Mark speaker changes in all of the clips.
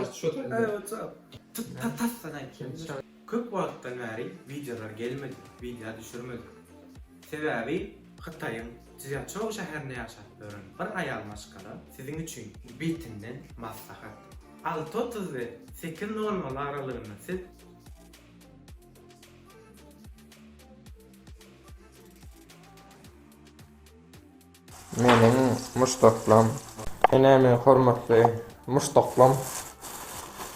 Speaker 1: Hey what's up? Tut ta tasdan aýtýan. Köp wagtdan bäri wideolar gelmedi, wideo düşürmedik. Sebäbi Hytaýyň Çžiaçžou şäherinde ýaşap ýören bir aýal maşgala siziň üçin bitinden maslahat. 6:30 we 8:00 aralygynda siz
Speaker 2: Meniň muşdaklam. Ine meň hormatly muşdaklam.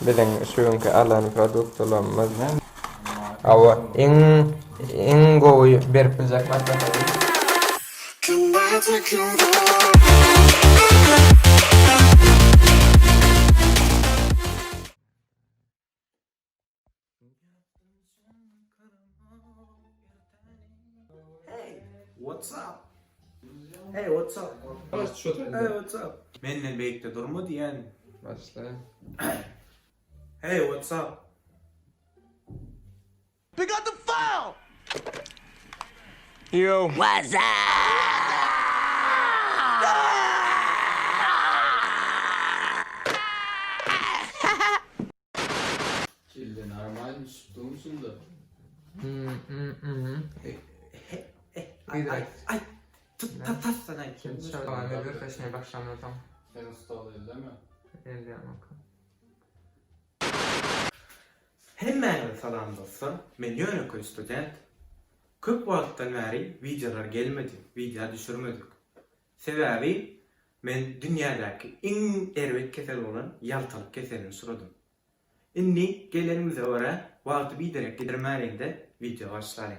Speaker 2: Biziň şu günki alan produksiýalarymyz. Hawa, iň iň gowy berip biljek maslahatym.
Speaker 1: Hey, what's up? Hey, what's up? Hey, what's up? Menden beýikde durma diýen.
Speaker 2: Başla.
Speaker 1: Hey, what's up?
Speaker 3: Pick up the phone!
Speaker 4: What's up?
Speaker 5: Kelle normalny düşüp şunda.
Speaker 1: Ay, ay, ay. Tut ta tasdan aýtýan.
Speaker 2: Taşmaya başlamadan.
Speaker 5: Sen stol elleme.
Speaker 2: Elde bakalım.
Speaker 1: Hemmäňize salam dostlar. Men ýönekeý student. Köp wagtdan bäri wideolar gelmedi, wideo düşürmedik. Sebäbi men dünýädäki iň erbet kesel bolan ýaltalyk keselini uçradym. Indi gelenimize görä wagty biderek gidirmäliňde wideo başlalyň.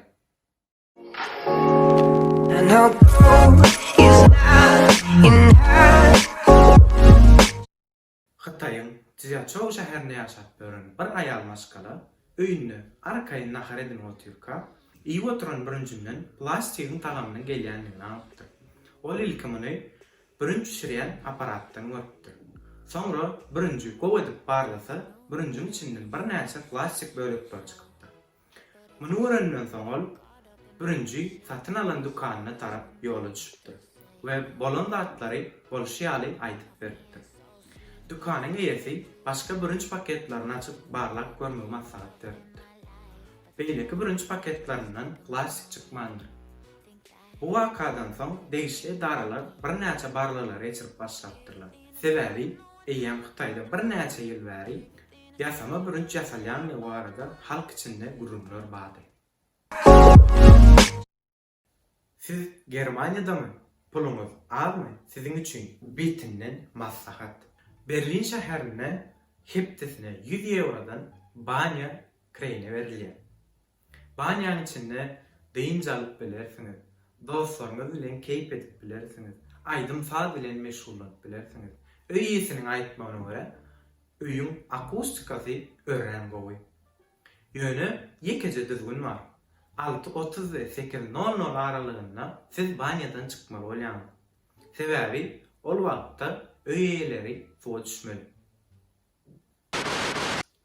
Speaker 1: Hytaýyň Çžiaçžou şäherinde ýaşap ýören bir aýal maşgala öýünde arkaýyn nahar edinip otyrka, iýip oturan bürünjinden plastigiň tagamynyň gelýändigini aňypdyr. Ol ilki muny bürünç bişirýän apparatdan görüpdir. Soňra bürünji gowy edip barlasa, bürünjiň içinden birnäçe plastik bölekleri çykypdyr. Muny göreninden soň ol bürünji satyn alan dükanyna tarap ýola düşüpdir we bolan zatlary bolşy ýaly aýdyp beripdir. Dükanyň eýesi başga bürünç paketlerini açyp barlap görmegi maslahat beripdir. Beýleki bürünç paketlerinden plastik çykmandyr. Bu wakadan soň degişli edaralar birnäçe barlaglary geçirip başlapdyrlar. Sebäbi eýýäm Hytaýda birnäçe ýyl bäri ýasama bürünç ýasalýandygy barada halk içinde gürrüňler bardy. Siz Germaniýadamy? Puluňyz azmy? Siziň üçin bitinden maslahat. Berlin şäherinde hepdesine 100 ýewrodan banýa kireýine berilýär. Banýanyň içinde dynç alyp bilersiňiz, dostlaryňyz bilen keýp edip bilersiňiz, aýdym-saz bilen meşgullanyp bilersiňiz. Öý eýesiniň aýtmagyna görä, öýüň akustikasy örän gowy. Ýöne ýekeje düzgün bar, 6:30 we 8:00 aralygynda siz banýadan çykmaly bolýaňyz. Sebäbi ol wagtda öý eýeleri suwa düşmeli.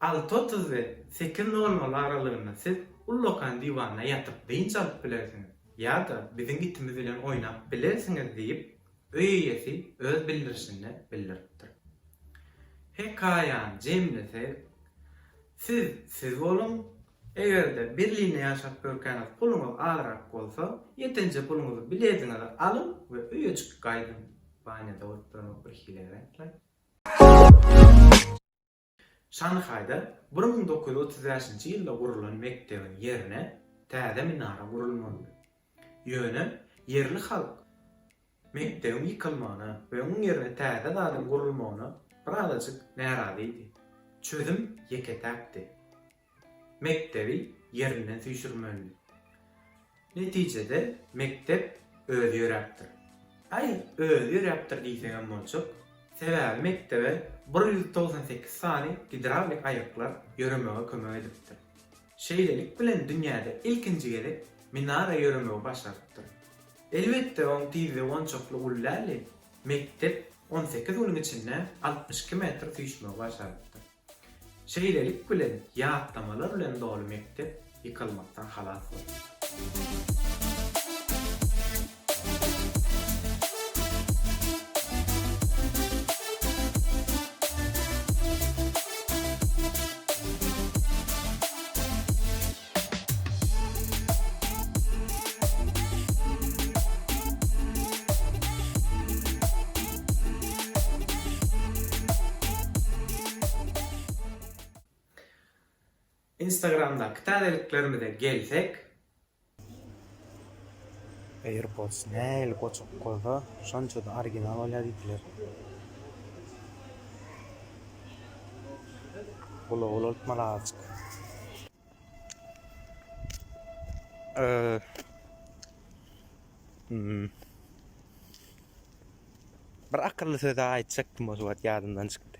Speaker 1: 6:30 we 8:00 aralygynda siz ullakan diwanda ýatyp dynç alyp bilersiňiz ýa-da biziň itimiz bilen oýnap bilersiňiz diýip, öý eýesi öz bildirişinde bildiripdir. Hekaýany jemlesek, siz siz boluň, eger-de Berlinde ýaşap ýörkäňiz puluňyz azrak bolsa, ýetenje puluňyzy bilediňizi alyň we öýejik gaýdyň. Banýada bolup durmak birhili gerekli. Şanhaýda 1935-nji ýylda gurlan mekdebiň ýerine täze minara gurulmalydy. Ýöne ýerli halk mekdebiň ýykylmagyna we onuň ýerine täze zadyň gurulmagyna birazajyk närazydy. Çözüm ýeke-täkdi. Mekdebi ýerinden süýşürmelidi. Netijede mekdep özi ýöräpdir. Aý, özi ýöräpdir diýseňem boljak. Sebäbi mekdebe 198 sany gidrawlik aýaklar ýöremege kömek edipdir. Şeýlelik bilen dünýäde ilkinji gezek minara ýöremegi başarypdyr. Elbetde oň tizligi onçakly uly däldi. Mekdep 18 günüň içinde 62 metr süýşmegi başarypdyr. Şeýlelik bilen, ýatlamalar bilen doly mekdep ýykylmakdan halas boldy. Instagramdaky täzeliklerimize gelsek.
Speaker 3: AirPods nähili goçak bolsa, şonça-da original bolýar diýdiler. Gulagy ulaltmaly azajyk. Bir akylly söz-ä aýtjakdym o wagt ýadymdan çykdy.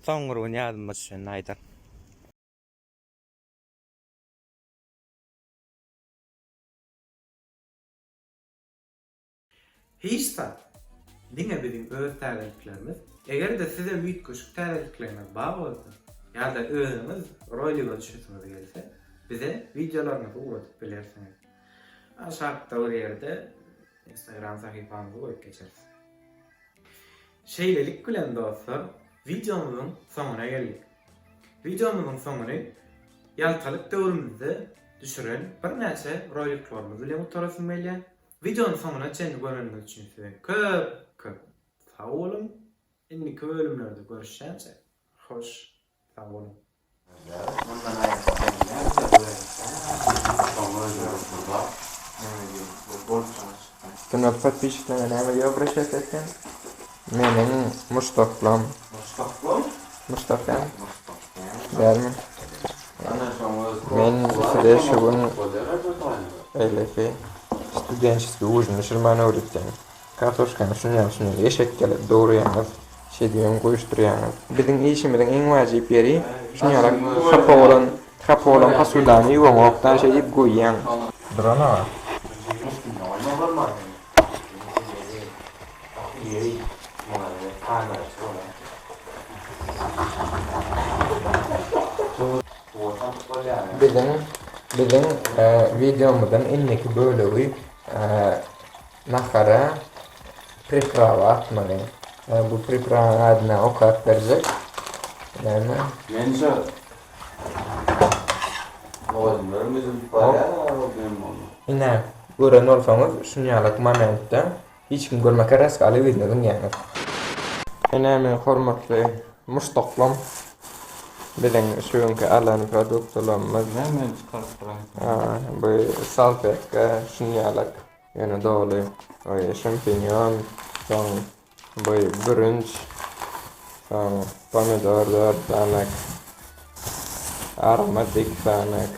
Speaker 3: Soň bir gün ýadyma düşende aýdaryn.
Speaker 1: Hiç zat. Diňe biziň öz täzeliklerimiz. Eger-de sizem üýtgeşik täzelikleriňiz bar bolsa, ýa-da özüňiz rolige düşesiňiz gelse, bize wideolaryňyzy ugradyp bilersiňiz. Aşakda bir ýerde Instagram sahypamyzy goýup geçeris. Şeýlelik bilen dostlar, wideomyzyň soňuna geldik. Wideomyzyň soňuny ýaltalyk döwrümizde düşüren birnäçe roliklerimiz bilen gutarasym gelýär. Wideony soňuna çenli göreniňiz üçin size köp köp sag boluň. Indiki bölümlerde görüşýänçä hoş sag boluň.
Speaker 2: Üstüne podpisçiklerine näme diýip obraşat etýän? Meniň muşdaklam.
Speaker 4: Muşdaklam?
Speaker 2: Muşdaklam. Dälmi? Men size şu gün beýleki studençeskiý ujin bişirmäni öwretýän. Kartoşkany şunýaly şunýaly eşek ýaly dograýaňyz, şeýdibem goýuşdyrýaňyz. Biziň işimiziň iň wajyp ýeri şunýalak hapa bolan hapa bolan posudany ýuwaňokda şeýdip goýýaň. Duran aga. Biziň biziň wideomyzyň indiki bölegi Nahara priprava atmaly. Bu priprawyň adyny okap berjek. Näme?
Speaker 5: Menje Mugallymlaryň üzülip barýar problem boldy.
Speaker 2: Ine, gören bolsaňyz şunýalak momentde hiç kim görmeke reska alyp yzyna zyňýaňyz. Ine men hormatly muşdaklam biziň şu günki alan produksiýalarymyz.
Speaker 5: Näme meni çykaryp duraýsaň.
Speaker 2: Bu salfetka şunýalak Ýöne doly oý şampinýon, soň bu bürünç, soň pomidor dört sanak, armyt iki sanak,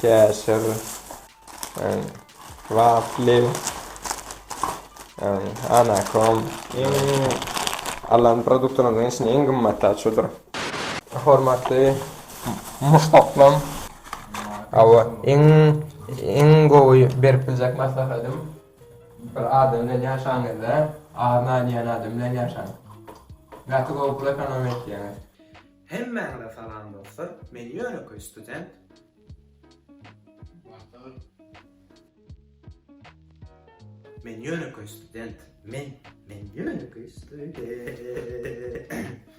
Speaker 2: käşir, wafli, anakom. Iň alan produktlaryň içinde iň gymmat zat şudur. Hormatly muşdaklam. Hawa, iň iň gowy berip biljek maslahatym bir adam bilen ýaşanyňyzda az nan iýen adam bilen ýaşaň. Gaty gowy pul ekonom etýäňiz.
Speaker 1: Hemmäňize salam dostlar, men ýönekeý student. Men ýönekeý student. Men, men ýönekeý student.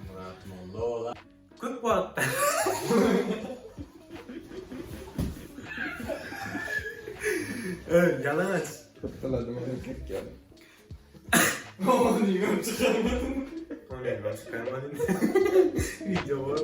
Speaker 5: Myrat molla ola.
Speaker 1: Köp wagt. Ýalan aç.
Speaker 2: Pytdyladym erkek ýaly.
Speaker 1: Ony ýöne çykarmadym. Ony ýöne çykarmadym. Wideo bor.